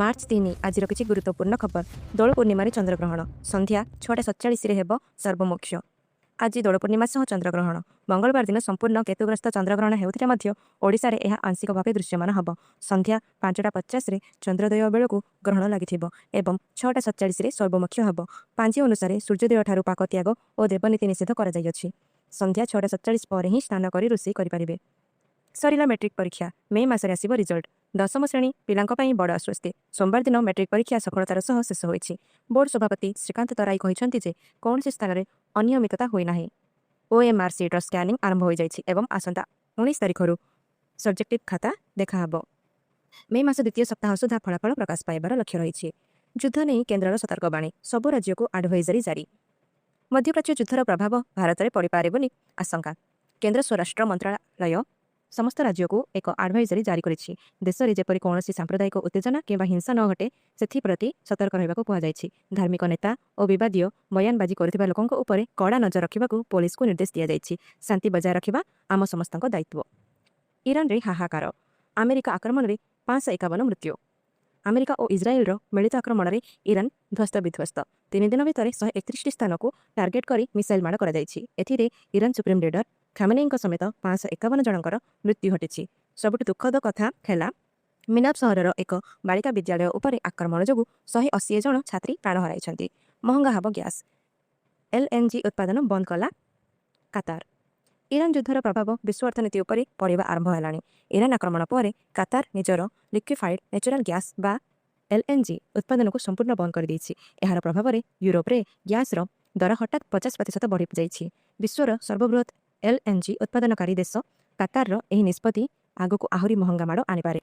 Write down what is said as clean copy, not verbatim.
March 3, ଆଜିର କିଛି ଗୁରୁତ୍ୱପୂର୍ଣ୍ଣ ଖବର। ଦୋଳ ପୂର୍ଣ୍ଣିମାରେ ଚନ୍ଦ୍ରଗ୍ରହଣ। ସନ୍ଧ୍ୟା 6:47ରେ ହେବ ସର୍ବମୋକ୍ଷ। ଆଜି ଦୋଳ ପୂର୍ଣ୍ଣିମା ସହ ଚନ୍ଦ୍ରଗ୍ରହଣ। ମଙ୍ଗଳବାର ଦିନ ସମ୍ପୂର୍ଣ୍ଣ କେତୁଗ୍ରସ୍ତ ଚନ୍ଦ୍ରଗ୍ରହଣ ହେଉଥିଲେ ମଧ୍ୟ ଓଡ଼ିଶାରେ ଏହା ଆଂଶିକ ଭାବେ ଦୃଶ୍ୟମାନ ହେବ। ସନ୍ଧ୍ୟା 5:50ରେ ଚନ୍ଦ୍ରୋଦୟ ବେଳକୁ ଗ୍ରହଣ ଲାଗିଥିବ ଏବଂ 6:47ରେ ସର୍ବମୋକ୍ଷ ହେବ। ପାଞ୍ଜି ଅନୁସାରେ ସୂର୍ଯ୍ୟୋଦୟଠାରୁ ପାକ ତ୍ୟାଗ ଓ ଦେବନୀତି ନିଷେଧ କରାଯାଇଅଛି। ସନ୍ଧ୍ୟା 6:47 ପରେ ହିଁ ସ୍ନାନ କରି ରୋଷେଇ କରିପାରିବେ। ସରିଲା ମେଟ୍ରିକ୍ ପରୀକ୍ଷା, ମେ ମାସରେ ଆସିବ ରିଜଲ୍ଟ। ଦଶମ ଶ୍ରେଣୀ ପିଲାଙ୍କ ପାଇଁ ବଡ଼ ଆଶ୍ୱସ୍ତି। ସୋମବାର ଦିନ ମେଟ୍ରିକ୍ ପରୀକ୍ଷା ସଫଳତାର ସହ ଶେଷ ହୋଇଛି। ବୋର୍ଡ ସଭାପତି ଶ୍ରୀକାନ୍ତ ତରାଇ କହିଛନ୍ତି ଯେ କୌଣସି ସ୍ଥାନରେ ଅନିୟମିତତା ହୋଇନାହିଁ। ଓଏମ୍ଆର୍ ସିଟ୍ର ସ୍କାନିଂ ଆରମ୍ଭ ହୋଇଯାଇଛି ଏବଂ ଆସନ୍ତା 19 ତାରିଖରୁ ସବଜେକ୍ଟିଭ୍ ଖାତା ଦେଖାହେବ। ମେ ମାସ ଦ୍ୱିତୀୟ ସପ୍ତାହ ସୁଦ୍ଧା ଫଳାଫଳ ପ୍ରକାଶ ପାଇବାର ଲକ୍ଷ୍ୟ ରହିଛି। ଯୁଦ୍ଧ ନେଇ କେନ୍ଦ୍ରର ସତର୍କବାଣୀ, ସବୁ ରାଜ୍ୟକୁ ଆଡଭାଇଜରୀ ଜାରି। ମଧ୍ୟପ୍ରାଚ୍ୟ ଯୁଦ୍ଧର ପ୍ରଭାବ ଭାରତରେ ପଡ଼ିପାରେ ବୋଲି ଆଶଙ୍କା। କେନ୍ଦ୍ର ସ୍ୱରାଷ୍ଟ୍ର ମନ୍ତ୍ରାଳୟ ସମସ୍ତ ରାଜ୍ୟକୁ ଏକ ଆଡଭାଇଜରୀ ଜାରି କରିଛି। ଦେଶରେ ଯେପରି କୌଣସି ସାମ୍ପ୍ରଦାୟିକ ଉତ୍ତେଜନା କିମ୍ବା ହିଂସା ନ ଘଟେ, ସେଥିପ୍ରତି ସତର୍କ ରହିବାକୁ କୁହାଯାଇଛି। ଧାର୍ମିକ ନେତା ଓ ବିବାଦୀୟ ବୟାନବାଜି କରୁଥିବା ଲୋକଙ୍କ ଉପରେ କଡ଼ା ନଜର ରଖିବାକୁ ପୋଲିସକୁ ନିର୍ଦ୍ଦେଶ ଦିଆଯାଇଛି। ଶାନ୍ତି ବଜାୟ ରଖିବା ଆମ ସମସ୍ତଙ୍କ ଦାୟିତ୍ୱ। ଇରାନରେ ହାହାକାର। ଆମେରିକା ଆକ୍ରମଣରେ 551 ମୃତ୍ୟୁ। ଆମେରିକା ଓ ଇସ୍ରାଏଲର ମିଳିତ ଆକ୍ରମଣରେ ଇରାନ ଧ୍ୱସ୍ତ ବିଧ୍ୱସ୍ତ। 3 ଦିନ ଭିତରେ 131ଟି ସ୍ଥାନକୁ ଟାର୍ଗେଟ କରି ମିସାଇଲ ମାଡ଼ କରାଯାଇଛି। ଏଥିରେ ଇରାନ ସୁପ୍ରିମ ଲିଡର ଖାମେନେଇଙ୍କ ସମେତ 551 ଜଣଙ୍କର ମୃତ୍ୟୁ ଘଟିଛି। ସବୁଠୁ ଦୁଃଖଦ କଥା ହେଲା, ମିନାବ ସହରର ଏକ ବାଳିକା ବିଦ୍ୟାଳୟ ଉପରେ ଆକ୍ରମଣ ଯୋଗୁଁ 180 ଜଣ ଛାତ୍ରୀ ପ୍ରାଣ ହରାଇଛନ୍ତି। ମହଙ୍ଗା ହେବ ଗ୍ୟାସ୍। ଏଲ୍ଏନ୍ଜି ଉତ୍ପାଦନ ବନ୍ଦ କଲା କାତାର। ଇରାନ ଯୁଦ୍ଧର ପ୍ରଭାବ ବିଶ୍ୱ ଅର୍ଥନୀତି ଉପରେ ପଡ଼ିବା ଆରମ୍ଭ ହେଲାଣି। ଇରାନ ଆକ୍ରମଣ ପରେ କାତାର ନିଜର ଲିକ୍ୱିଫାଇଡ୍ ନ୍ୟାଚୁରାଲ ଗ୍ୟାସ୍ ବା ଏଲ୍ଏନ୍ଜି ଉତ୍ପାଦନକୁ ସମ୍ପୂର୍ଣ୍ଣ ବନ୍ଦ କରିଦେଇଛି। ଏହାର ପ୍ରଭାବରେ ୟୁରୋପରେ ଗ୍ୟାସ୍ର ଦର ହଠାତ୍ 50% ବଢ଼ିଯାଇଛି। ବିଶ୍ୱର ସର୍ବବୃହତ୍ ଏଲ୍ଏନ୍ଜି ଉତ୍ପାଦନକାରୀ ଦେଶ କାତାରର ଏହି ନିଷ୍ପତ୍ତି ଆଗକୁ ଆହୁରି ମହଙ୍ଗା ମାଡ଼ ଆଣିପାରେ।